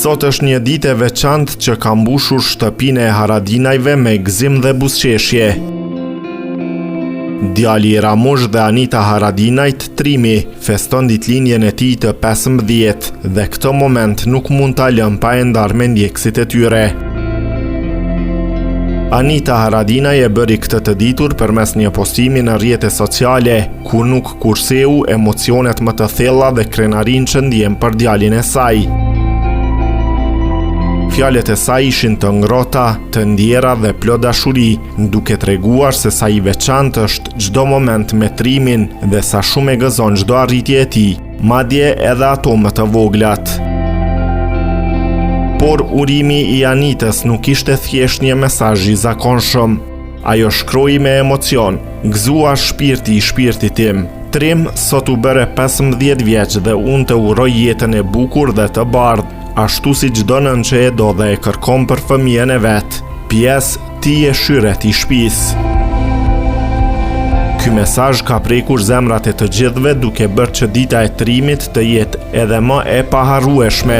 Sot është një ditë e veçantë që ka mbushur shtëpinë e Haradinajve me gëzim dhe buzëqeshje. Djali i Ramush dhe Anita Haradinajt, Trimi, feston ditëlindjen e tij të 15 dhe këtë moment nuk mund ta lënë pa e ndarë me ndjekësit e tyre. Anita Haradinaj e bëri këtë të ditur përmes një postimi në rrjete sociale, ku nuk kurseu emocionet më të thella dhe krenarinë që ndjen për djalin e saj. Fjalët e saj ishin të ngrohta, të ndjera dhe plot dashuri, duke treguar se sa i veçantë është çdo moment me Trimin dhe sa shumë e gëzon çdo arritje e tij, madje edhe ato më të voglat. Por urimi i Anitës nuk ishte thjesht një mesazh i zakonshëm. Ajo shkroi me emocion, gëzuar shpirti i shpirtit tim. Trim, sot u bëre 15 vjeç dhe unë të uroj jetën e bukur dhe të bardhë, ashtu si çdo nënë që e do dhe e kërkon për fëmijën e vet. PS, ti je shyret i shpisë. Ky mesazh ka prekur zemrat e të gjithëve duke bërë që dita e Trimit të jetë edhe më e paharrueshme.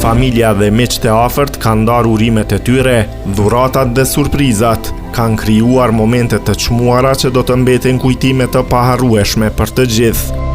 Familja dhe miqtë e afërt kanë ndarë urimet e tyre, dhuratat dhe surprizat, kanë krijuar momente të çmuara që do të mbeten kujtime të paharrueshme për të gjithë.